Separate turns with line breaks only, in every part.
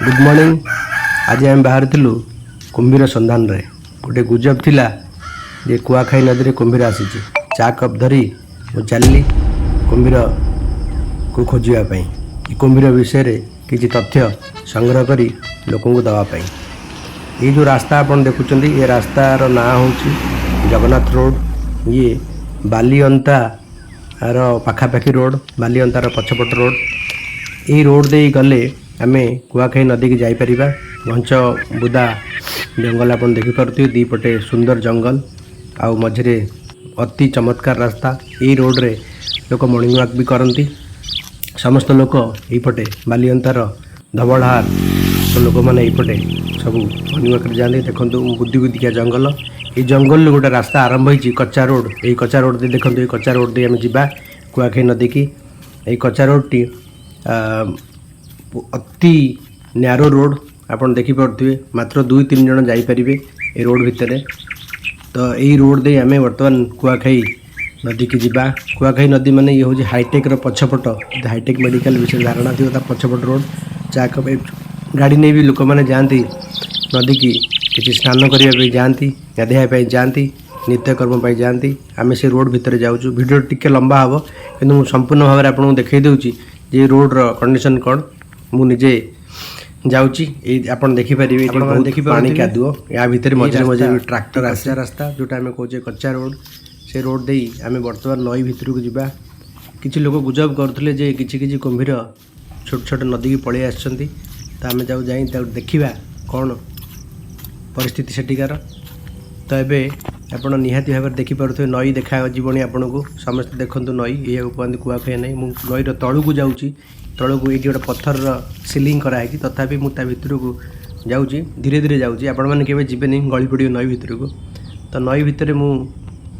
Good morning. ଆଜି ଆମେ ବାହାରିଥିଲୁ କୁମ୍ଭୀର ସନ୍ଧାନରେ। ଗୋଟେ ଗୁଜବ ଥିଲା ଯେ କୁଆଖାଇ ନଦୀରେ କୁମ୍ଭୀର ଆସିଛି। ଚା କପ୍ ଧରି ମୁଁ ଚାଲିଲି କୁମ୍ଭୀରକୁ ଖୋଜିବା ପାଇଁ, ଏ କୁମ୍ଭୀର ବିଷୟରେ କିଛି ତଥ୍ୟ ସଂଗ୍ରହ କରି ଲୋକଙ୍କୁ ଦେବା ପାଇଁ। ଏଇ ଯେଉଁ ରାସ୍ତା ଆପଣ ଦେଖୁଛନ୍ତି, ଏ ରାସ୍ତାର ନାଁ ହେଉଛି ଜଗନ୍ନାଥ ରୋଡ଼। ଇଏ ବାଲିଅନ୍ତାର ପାଖାପାଖି ରୋଡ଼, ବାଲିଅନ୍ତାର ପଛପଟ ରୋଡ଼। ଏଇ ରୋଡ଼ ଦେଇ ଗଲେ ଆମେ କୁଆଖାଇ ନଦୀକି ଯାଇପାରିବା। ଘଞ୍ଚ ବୁଦା ଜଙ୍ଗଲ ଆପଣ ଦେଖିପାରୁଥିବେ, ଦୁଇ ପଟେ ସୁନ୍ଦର ଜଙ୍ଗଲ ଆଉ ମଝିରେ ଅତି ଚମତ୍କାର ରାସ୍ତା। ଏଇ ରୋଡ଼ରେ ଲୋକ ମର୍ଣ୍ଣିଂ ୱାକ୍ ବି କରନ୍ତି। ସମସ୍ତ ଲୋକ ଏଇପଟେ ବାଲିଅନ୍ତାର ଧବଳହାର ଲୋକମାନେ ଏଇପଟେ ସବୁ ମର୍ଣ୍ଣିଂ ୱାକ୍ରେ ଯାଆନ୍ତି। ଦେଖନ୍ତୁ, ବୁଦି ବୁଦିକା ଜଙ୍ଗଲ। ଏଇ ଜଙ୍ଗଲରୁ ଗୋଟେ ରାସ୍ତା ଆରମ୍ଭ ହେଇଛି, କଚ୍ଚା ରୋଡ଼। ଏଇ କଚ୍ଚା ରୋଡ଼ ଦେଇ, ଦେଖନ୍ତୁ, ଏଇ କଚ୍ଚା ରୋଡ଼ ଦେଇ ଆମେ ଯିବା କୁଆଖାଇ ନଦୀକି। ଏଇ କଚ୍ଚା ରୋଡ଼ଟି ଅତି ନ୍ୟାରୋ ରୋଡ଼, ଆପଣ ଦେଖିପାରୁଥିବେ। ମାତ୍ର ଦୁଇ ତିନି ଜଣ ଯାଇପାରିବେ ଏ ରୋଡ଼ ଭିତରେ। ତ ଏଇ ରୋଡ଼ ଦେଇ ଆମେ ବର୍ତ୍ତମାନ କୁଆଖାଇ ନଦୀକି ଯିବା। କୁଆଖାଇ ନଦୀ ମାନେ ଇଏ ହେଉଛି ହାଇଟେକ୍ର ପଛପଟ। ହାଇଟେକ୍ ମେଡ଼ିକାଲ ବିଷୟରେ ଧାରଣା ଥିବ, ତା ପଛପଟ ରୋଡ଼। ଚା କପ୍ ଗାଡ଼ି ନେଇ ବି ଲୋକମାନେ ଯାଆନ୍ତି ନଦୀକି। କିଛି ସ୍ନାନ କରିବା ପାଇଁ ଯାଆନ୍ତି, ଗାଧୋଇବା ପାଇଁ ଯାଆନ୍ତି, ନିତ୍ୟକର୍ମ ପାଇଁ ଯାଆନ୍ତି। ଆମେ ସେ ରୋଡ଼ ଭିତରେ ଯାଉଛୁ। ଭିଡ଼ିଓ ଟିକେ ଲମ୍ବା ହେବ, କିନ୍ତୁ ମୁଁ ସମ୍ପୂର୍ଣ୍ଣ ଭାବରେ ଆପଣଙ୍କୁ ଦେଖାଇ ଦେଉଛି ଯେ ରୋଡ଼ର କଣ୍ଡିସନ୍ କ'ଣ। ମୁଁ ନିଜେ ଯାଉଛି। ଏଇ ଆପଣ ଦେଖିପାରିବେ, ଏଠି
ଆପଣମାନେ
ବହୁତ ପାଣି
ଦେଖିପାରୁଥିବେ।
କାଦୁଅ ୟା ଭିତରେ।
ଏଇ
ମଝିରେ ମଝିରେ ବି
ରାସ୍ତା
ଟ୍ରାକ୍ଟର ଆସେ। ରାସ୍ତା ଯେଉଁଟା ଆମେ କହୁଛେ କଚ୍ଚା ରୋଡ଼, ସେ ରୋଡ଼ ଦେଇ ଆମେ ବର୍ତ୍ତମାନ ନଈ ଭିତରକୁ ଯିବା। କିଛି ଲୋକ ଗୁଜବ କରୁଥିଲେ ଯେ କିଛି କିଛି କୁମ୍ଭୀର ଛୋଟ ଛୋଟ ନଦୀକି ପଳେଇ ଆସିଛନ୍ତି। ତ ଆମେ ଯାଉ, ଯାଇ ତାକୁ ଦେଖିବା କ'ଣ ପରିସ୍ଥିତି ସେଠିକାର। ତ ଏବେ ଆପଣ ନିହାତି ଭାବରେ ଦେଖିପାରୁଥିବେ, ନଈ ଦେଖାଯିବଣି ଆପଣଙ୍କୁ। ସମସ୍ତେ ଦେଖନ୍ତୁ ନଈ, ଏଇଆକୁ କୁହନ୍ତି କୁଆଖାଇ ନଈ। ମୁଁ ନଈର ତଳକୁ ଯାଉଛି, ତଳକୁ। ଏଇଠି ଗୋଟେ ପଥରର ସିଲିଂ କରାହେଇଛି, ତଥାପି ମୁଁ ତା ଭିତରକୁ ଯାଉଛି, ଧୀରେ ଧୀରେ ଯାଉଛି। ଆପଣମାନେ କେବେ ଯିବେନି, ଗଳି ପଡ଼ିବେ ନଈ ଭିତରକୁ। ତ ନଈ ଭିତରେ ମୁଁ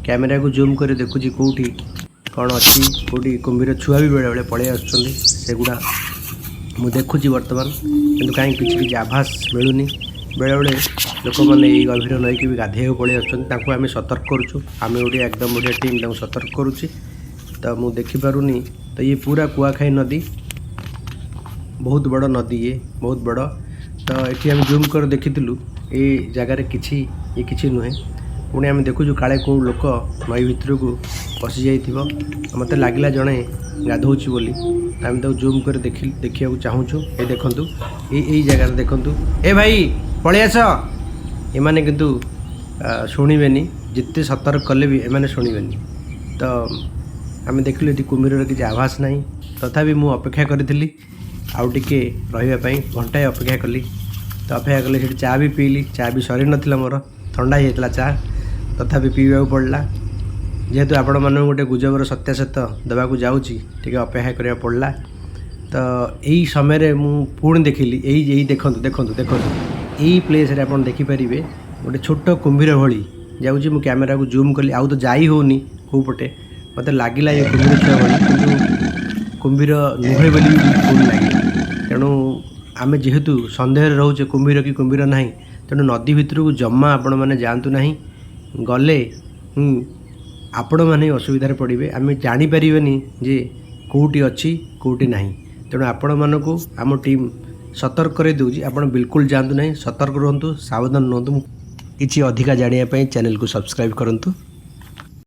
କ୍ୟାମେରାକୁ ଜୁମ୍ କରି ଦେଖୁଛି କେଉଁଠି କ'ଣ ଅଛି, କେଉଁଠି କୁମ୍ଭୀର ଛୁଆ ବି ବେଳେବେଳେ ପଳେଇ ଆସୁଛନ୍ତି। ସେଗୁଡ଼ା ମୁଁ ଦେଖୁଛି ବର୍ତ୍ତମାନ, କିନ୍ତୁ କାହିଁ କିଛି କିଛି ଆଭାସ ମିଳୁନି। ବେଳେବେଳେ ଲୋକମାନେ ଏଇ ଗଭୀର ନଈକି ବି ଗାଧୋଇବାକୁ ପଳେଇ ଆସୁଛନ୍ତି। ତାଙ୍କୁ ଆମେ ସତର୍କ କରୁଛୁ। ଆମେ ଓଡ଼ିଆ, ଏକଦମ ଓଡ଼ିଆ ଟିମ୍ ତାଙ୍କୁ ସତର୍କ କରୁଛି। ତ ମୁଁ ଦେଖିପାରୁନି। ତ ଇଏ ପୁରା କୁଆଖାଇ ନଦୀ, ବହୁତ ବଡ଼ ନଦୀ ଇଏ, ବହୁତ ବଡ଼। ତ ଏଠି ଆମେ ଜୁମ୍ କରି ଦେଖିଥିଲୁ, ଏଇ ଜାଗାରେ କିଛି ଇଏ କିଛି ନୁହେଁ। ପୁଣି ଆମେ ଦେଖୁଛୁ କାଳେ କେଉଁ ଲୋକ ନଈ ଭିତରକୁ ପଶିଯାଇଥିବ। ମୋତେ ଲାଗିଲା ଜଣେ ଗାଧୋଉଛି ବୋଲି। ତ ଆମେ ତାକୁ ଜୁମ୍ କରି ଦେଖିବାକୁ ଚାହୁଁଛୁ। ଏ ଦେଖନ୍ତୁ, ଏଇ ଏଇ ଜାଗାରେ ଦେଖନ୍ତୁ। ଏ ଭାଇ, ପଳେଇ ଆସ। ଏମାନେ କିନ୍ତୁ ଶୁଣିବେନି। ଯେତେ ସତର୍କ କଲେ ବି ଏମାନେ ଶୁଣିବେନି। ତ ଆମେ ଦେଖିଲୁ ଏଠି କୁମ୍ଭୀରର କିଛି ଆଭାସ ନାହିଁ। ତଥାପି ମୁଁ ଅପେକ୍ଷା କରିଥିଲି ଆଉ ଟିକେ ରହିବା ପାଇଁ। ଘଣ୍ଟାଏ ଅପେକ୍ଷା କଲି। ତ ଅପେକ୍ଷା କଲି, ସେଠି ଚା ବି ପିଇଲି। ଚା ବି ସରିନଥିଲା ମୋର, ଥଣ୍ଡା ହେଇଯାଇଥିଲା ଚା, ତଥାପି ପିଇବାକୁ ପଡ଼ିଲା। ଯେହେତୁ ଆପଣମାନଙ୍କୁ ଗୋଟେ ଗୁଜବର ସତ୍ୟାସତ୍ୟ ଦେବାକୁ ଯାଉଛି, ଟିକେ ଅପେକ୍ଷା କରିବାକୁ ପଡ଼ିଲା। ତ ଏଇ ସମୟରେ ମୁଁ ପୁଣି ଦେଖିଲି, ଏଇ ଏଇ ଦେଖନ୍ତୁ, ଦେଖନ୍ତୁ, ଦେଖନ୍ତୁ। ଏଇ ପ୍ଲେସ୍ରେ ଆପଣ ଦେଖିପାରିବେ, ଗୋଟେ ଛୋଟ କୁମ୍ଭୀର ଭଳି ଯାଉଛି। ମୁଁ କ୍ୟାମେରାକୁ ଜୁମ୍ କଲି, ଆଉ ତ ଯାଇ ହେଉନି କେଉଁ ପଟେ। ମୋତେ ଲାଗିଲା ଏ କୁମ୍ଭୀର ଛୁଆ ଭଳି, କିନ୍ତୁ କୁମ୍ଭୀର ନୁହେଁ ବୋଲି ବି ଭୁଲ ଲାଗିଲା। ତେଣୁ ଆମେ ଯେହେତୁ ସନ୍ଦେହରେ ରହୁଛେ କୁମ୍ଭୀର କି କୁମ୍ଭୀର ନାହିଁ, ତେଣୁ ନଦୀ ଭିତରକୁ ଜମା ଆପଣମାନେ ଯାଆନ୍ତୁ ନାହିଁ। ଗଲେ ଆପଣମାନେ ହିଁ ଅସୁବିଧାରେ ପଡ଼ିବେ। ଆମେ ଜାଣିପାରିବେନି ଯେ କେଉଁଠି ଅଛି, କେଉଁଠି ନାହିଁ। ତେଣୁ ଆପଣମାନଙ୍କୁ ଆମ ଟିମ୍ ସତର୍କ କରାଇ ଦେଉଛି, ଆପଣ ବିଲକୁଲ ଯାଆନ୍ତୁ ନାହିଁ। ସତର୍କ ରୁହନ୍ତୁ, ସାବଧାନ ରୁହନ୍ତୁ। କିଛି ଅଧିକା ଜାଣିବା ପାଇଁ ଚ୍ୟାନେଲକୁ ସବସ୍କ୍ରାଇବ୍ କରନ୍ତୁ।